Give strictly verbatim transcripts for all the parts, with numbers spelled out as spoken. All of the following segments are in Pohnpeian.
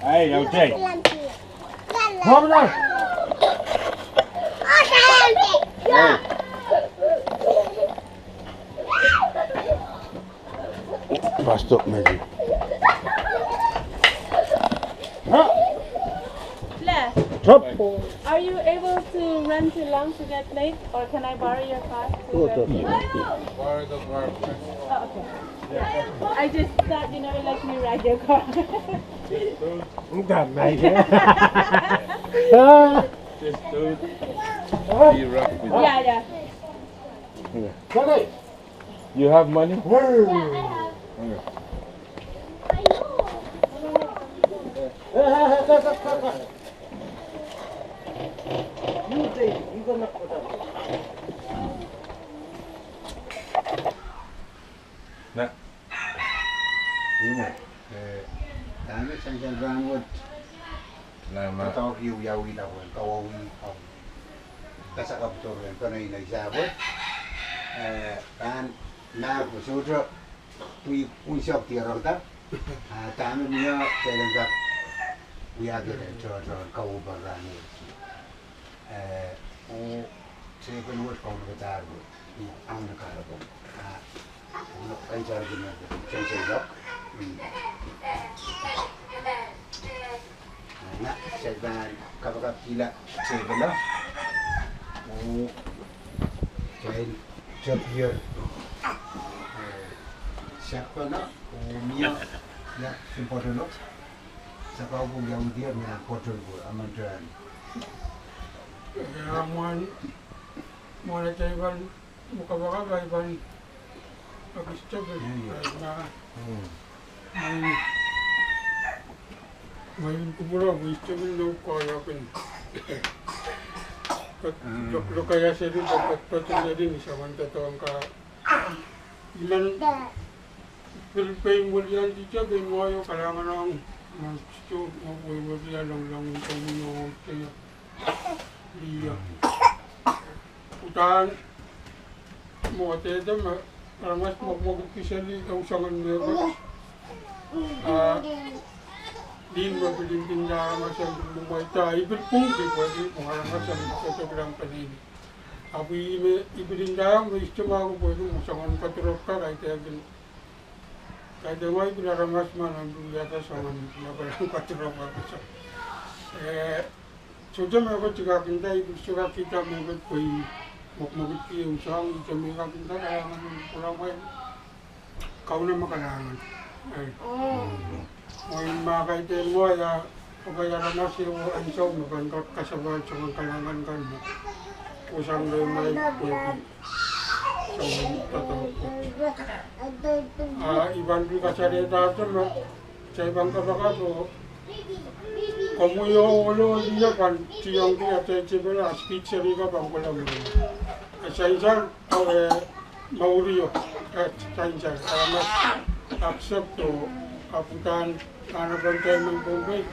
Ai, okay. Kom nan. Pastor Matthew. Claire, are you able to run to Lung to get plate, or can I borrow your car to get plate? Borrow the car, please. Oh, okay. I just thought you never let me ride your car. Just don't. Just don't be rough with it. Yeah, yeah. Okay. You have money? Okay. Na. Ih me, eh, dahme sansal rahnwet. Na ma. Katauk ieu wiawihla pwe en kawawi, kasakapw doh rehn peneinei sahpw wet. Eh, pahn mahk pwe sohte pwe unsek diarada. Ah, dahme mie pwe en kak wiahki rehn tohtohn kaweid pahn rahnwet. Eh, oh, tepin wet kaun kadahr wet, ni aun kahlap. Ah, oh, kain sar kina, sensei lok. Mm. Ah, na, se pahn kapakapkihla tepin. Oh, kain tepin. Eh, sakpana, oh, mie, ia, simpotolo. Sakau pun ia udia mie potol pwe, amen tran. Ia, mwan, mwan e teipan, mukabaka paipan, akis tepin, ia, ia. Ai, ma. Mm. Ai, ma in kupwuro, akis tepin no ko ia pin. Kat, mm. Lok, lokaia seri, kat, kat, kat, seri, ni saman tatohng ka. Imen, pil pein welian titio, pein waio, kalahngan ong, ma titio, ma wei welian long long, in komwi no, teiak. Ia. Uhdahn, mwo dehde me, aramas mwekmwekid kiseli, ehu soangen mehkot. Ah, nin me pil ndinda aramas en pil mwemwei da, I pil pwungki pwehki, mwo aramas en pil sohte kilang peneinei. Ahpw I me, I pil ndaiong me I sohte mahku pwehki mwo soangen kadirop ka kaidehkin. Kaidehn wai pil aramas ma nan pil wiahda soangen, ma pil kadirop ka pil soangen. Eh, sohte mehkot I kak nda, I pil sohte kak nda mehkot pwe I mwekmwekidki ehu soahng, I sohte me kak nda, kalahngan en kupwuramwail. Kauno me kalahngan. Eh. Mwein ma kaidehn wai a, kapai aramas ehu ansou me pahn kak kasapahl soangen kalahngan kan me. Kohsang rehmwail pwehki soangen doadoahk. Ah, I pahn pil kasalehda ahpw me, se pahn kapakap oh, komwi oh ohl oh lih pahn tiongki atail tepel, ah, speech seri ka pahn kohla mwuri. Ah, sansal, ah, eh, mourio, eh, sansal, ah, ma accept oh, ah, pwuhdan, ah, nan pahn teimen Pohnpei.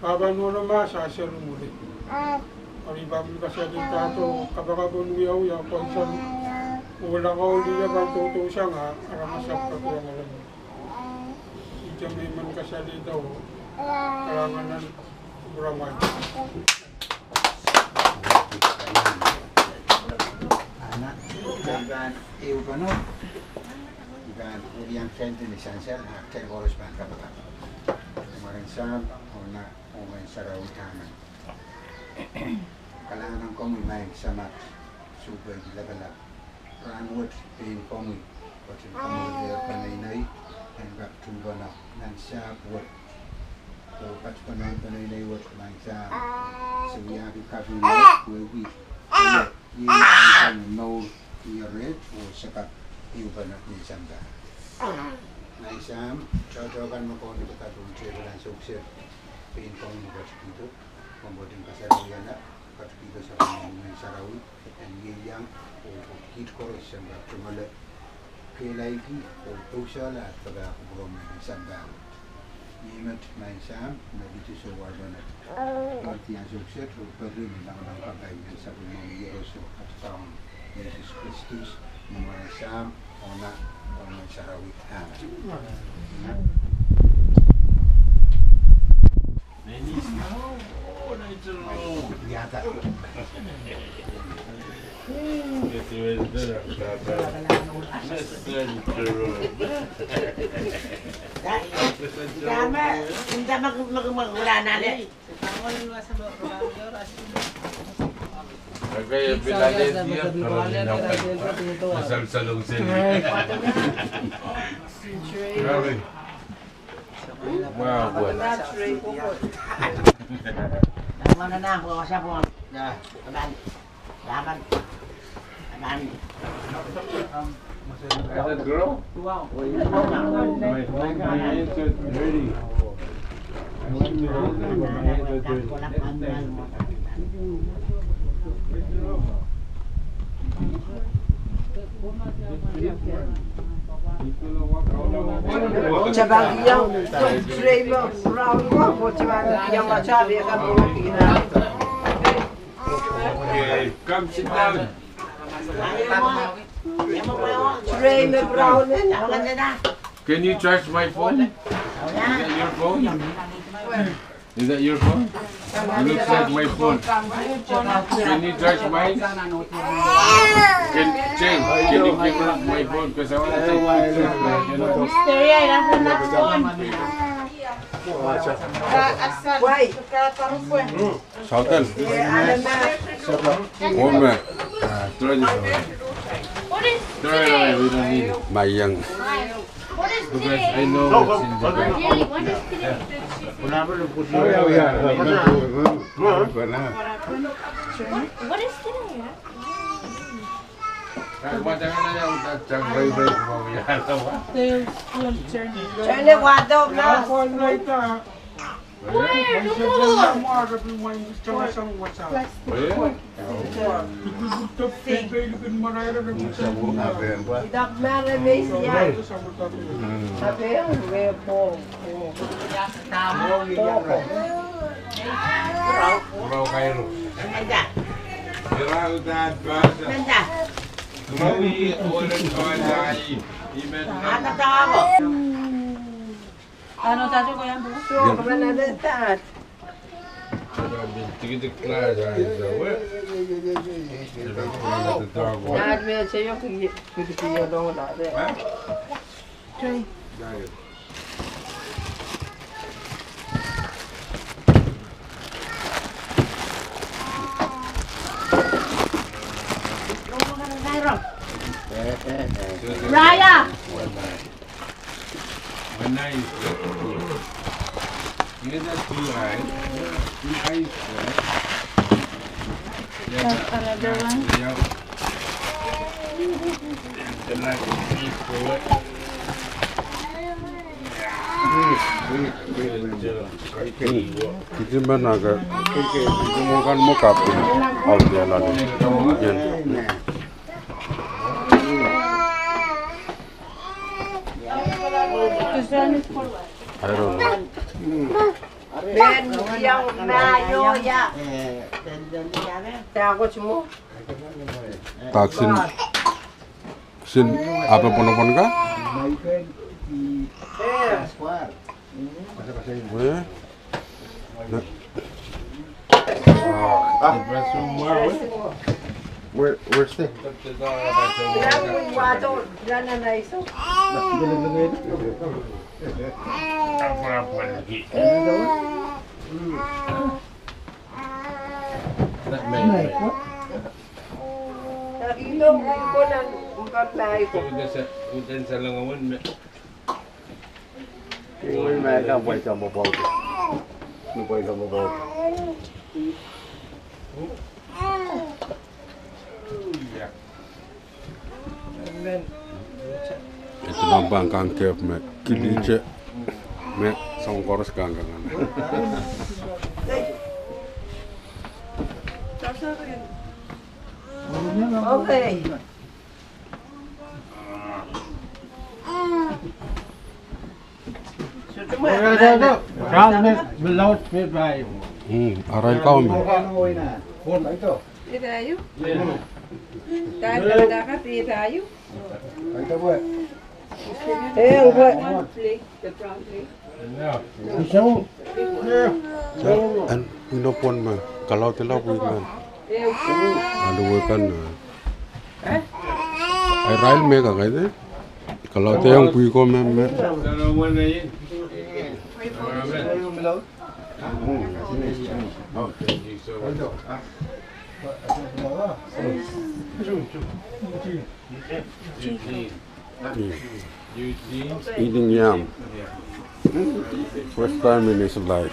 Pahpa nohno ma sa seri mwuri. Ari pahn pil kasalehda oh, kapakap en wiawi ah, konsern, oh lakaulih pahn toudousang ah, aramas ahpw kak wiawi. Ihte me I men kasalehda oh, kalahngan en kupwuramwail. Ana, I pahn ehupene, I pahn welian kitail ni sansal, ah, kitail koaros pahn kapakap. Mwaren Sahm, oh Nah, oh Ngehn Sarawi, amen. Kalahngan ong komwi Maing Samat, Sounpwuki Lapalap. Rahnwet pein komwi ketin komourlahr peneinei en kak tuhpene nan sahpw wet oh patpene peneinei wet, Maing Sahm. Se wiahki kaping wet pwehki iei, iei mour, iei reht oh se kak ehupene ni sampah. Maing Sahm, tohto kan me komwi pil kak tuhwong tepel ansou kiset, pein komwi me ketikihdo, komw ketin kasarawiala, ketikihdo sapwellime Ngehn Sarawi en ieiang oh, oh kiht koaros en kak tungoale, kehlailki oh pousehla papah kupwuromwi ni sampah wet. Ih met Maing Sahm, me pid sohte warpene. Pwehki ansou kiset oh peren lamalam kapai ni sapwellimomwi Iehros oh Katapan Sises Kristus, ni mwaren Sahm, oh Nah, oh Ngehn Sarawi, amen. Amen. That girl? My, my, my hands are dirty. I went to the hotel, but my hands are dirty. Okay, come sit down. Can you charge my phone? Is that your phone? Is that your phone? It looks like my phone. Can you charge mine? Can, Jane, can you give her my phone? 'Cause I wanna take pictures, but I cannot. Why? Southern. Warm up. Throw it away. We don't need it. My young. Because I know what's in the bag. What is today? Where? No more. Where? Ano tato ko iang buku? Sure, kemana de tat. Tat me se yo ki, ki, ki yo dong tat. Okay. Raya. One eye is good. Either two eyes, two eyes, right? Yeah, another one. Yeah. The light is forward. Kiti men ake, kiti mwo kan mwo kapw, out ya lale. Ien. I don't know. Dak sin, sin ape pwonopwon ka? Eh? Where, where's the? Edi nan pahn kang kehp me kilihte me soang koaros kang kang. Okay. Hmm, arail kaun me. En, en pwon me Kalaudila pwihk kan. Alu wekan. Irail me kak, eh? Kalaudehng pwihko me, me. Eating yam. First time in his life.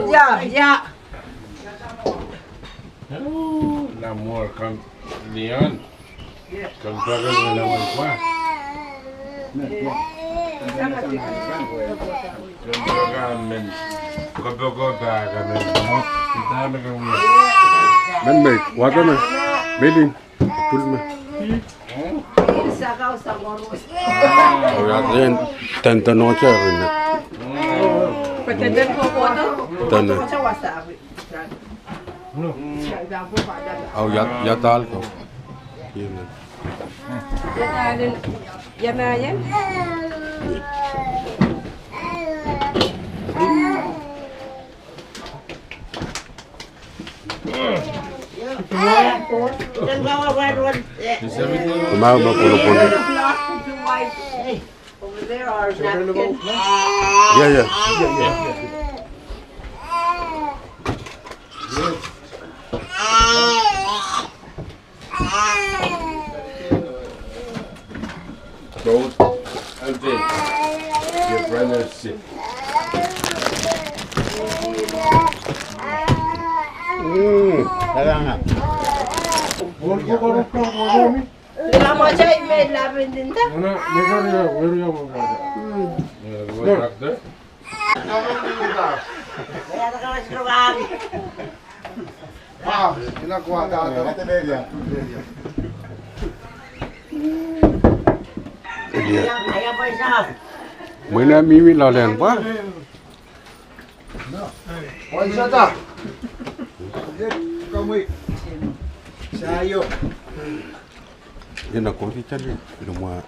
Yeah, yeah. Ooh, na mwar kan lian. Kan pakan na mwar kwa. Kan pakan men. Kopoko pakan men. Men me, wata me. Melin. Pul me. Oh, ya, en, tenten oja rin. Tenten. Au, ya, ya dal ko. Ye me. Ya dal, ya me, ya. Kumau me pwulopwul. Over there are napkins. Yeah, yeah. Don't unfail. Your brother is sick. Mm, kailangan. Ina moja email lapin dinta. Ana, mekaria, weria mo. Mm. Weria mo. Mwina mihmi loalen pwa. Ina kohdi tali, ina mwa.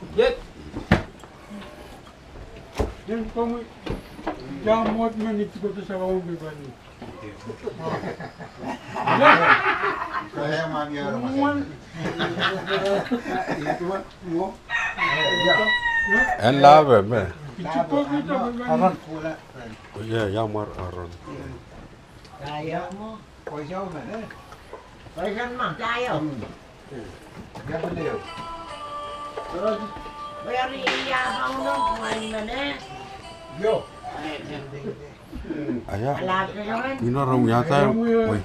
En lave me. Ia, ia mwar Aaron. Aya. Ina rong yata. Oi.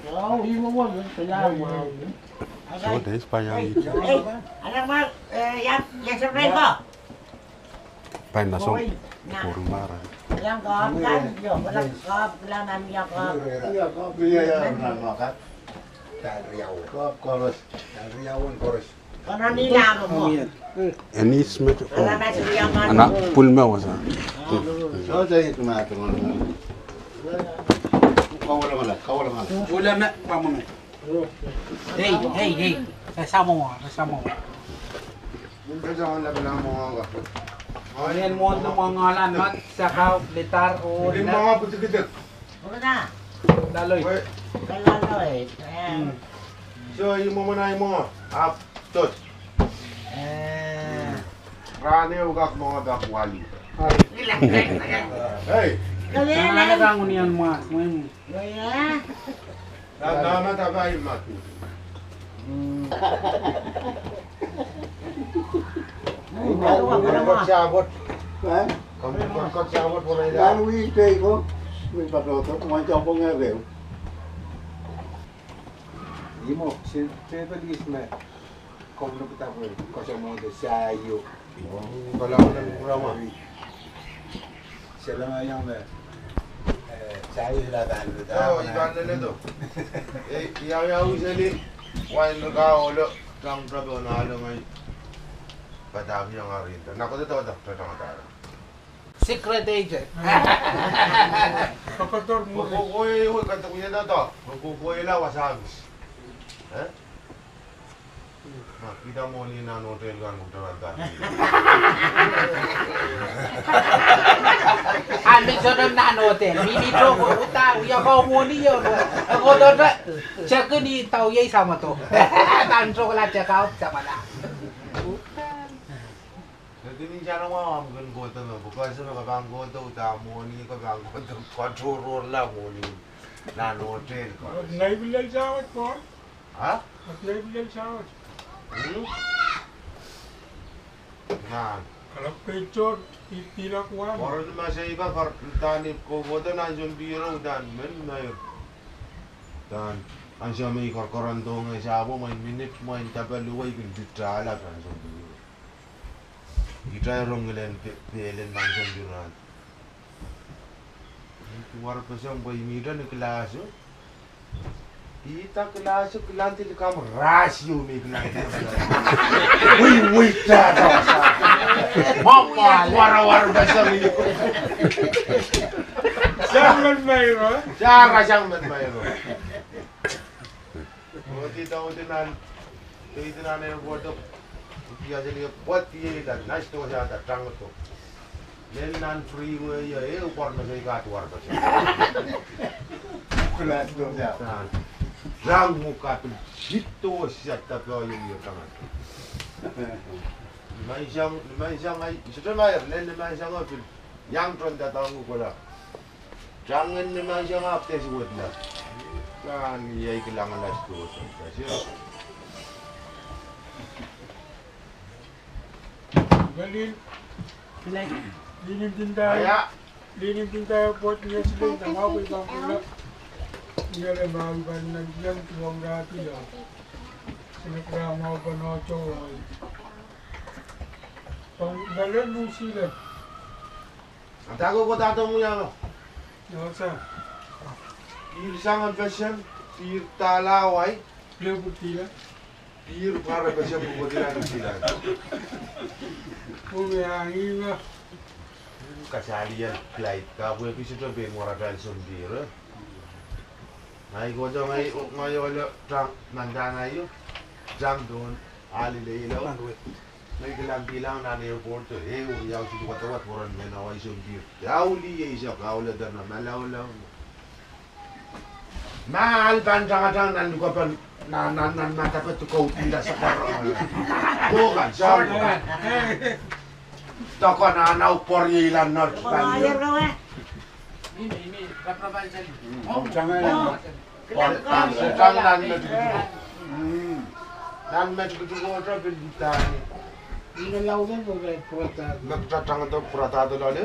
So, dais pa yang itu. Pai na song. Kurmara. Anis me, oh. Ana pwul me wasa. Hei, hei, hei. E Samoa, e Samoa. Ien mwohn mwohngolan mat, sakau, litar, oh, laloid. So, ih mwomwen ahi mwohngo, ahpw tot. Rahn ehu kak mwohngo pak wali. Hei. Rahn ehu kak mwohngo. Imo, se, se pelis me. Komw no pwe dahpwe, koasoia mwohn de sayo. Oh, kalahngan en pwurehng mwo. Sehla iang me, eh, sayo sehla pahn leledo. Oh, I pahn leledo. Eh, ia, ia, useli, wain me kaolo, tang trape on alo ngai. Padahk iang arinda. Na kote tawada, tang tara. Secret agent. Ko, ko, ko, e, e, kata, ko, e, na, to. Ko, ko, ko, e, la, wa service. Eh? Ma, kihda mwohni nan hotel kan, kuhte wanda. A mih sohte nan hotel. Mih, mih to, ko, kuhta, ia ko mwohni io. Ko, to, to, check in, ih, tau, ia, i, sama to. Nan to, ko la check out, sama la. Kini sarawi ahmw kin kohdo me, because me ke pahn kohdo, uhdahn mwohni ke pahn kohdo, kotohrorla mwohni nan hotel ko. Ngehi pil lel sawet ko. Ha? Ngehi pil lel sawet. Hmm? Nan. Kalap kei tohr, i pilak wan. Koaros ma sei ka kar, uhdahn i kohkohdo nan Sompihro, uhdahn men meir. Uhdahn, ansou me i korokorondohng e sahpwo, mwein minit, mwein tapel ehu, i kin pitala nan Sompihro. Kitail rong ngilen pe-, pehlen nan Sompihro. Ni duwarpeseng pwe i mihte ni kilahso. Ihte kilahso, kilangdi likamw rahs ieu me kilangdi. Wei, wei, tata. Mama, warawarpeseng. Sang men meiro. Sara sang men meiro. Odi tau di nan, di nan e wadok. Ia seli e pwat ie ila nas to sa ta tang to. Lel nan freeway ia e upar me sei ka duwarpeseng. Kulat to sa. Nan. Rang mu kapil sito sa ta peo ia ia tang. Ni maing sang, ni maing sang ai, sohte mair, lel ni maing sang ai pil. Iang tron ta tang u kola. Tang en ni maing sang ahpw tesi wetla. Kan iei kilang las koson. Kasi. Balin. Balin. Linin tinda. Aya. Linin tinda pwot ni esi lin tama pwe i pahn kula. Iei le ma i pahn nan iang tuwong rati ia. Sene kula ma pahn oto. Pahn balin New Zealand. Ata ko kohdo ata mwiano. Pihr sang en pesen, pihr dahla wai. Pihr pwukat en pesen, pwukat en pesen. Kasalian flight, ka pwe pisi to pwe mwaratail Sompihro. Ngehi kohdo ngehi, ngehi ohlo tang, nan tang ngehi, tang don, alile ilo. Me kilang kilang nan airport, e, o, ia, o, sidi wadawad waran me na wai Sompihro. Ia, o, li, e, isa, ka, o, le, dana, ma, la, o, la, o. Ma, al pahn tangatang nan lukapen, nan, nan, nan, ma, tape tu kou, tinda sakar. Ko kan, sorry. Toko nan au por ie ilan not. Tang nan me tukutuku. Nan me tukutuku oto pil tani. Me kitail tang oto pwuratahdo loale.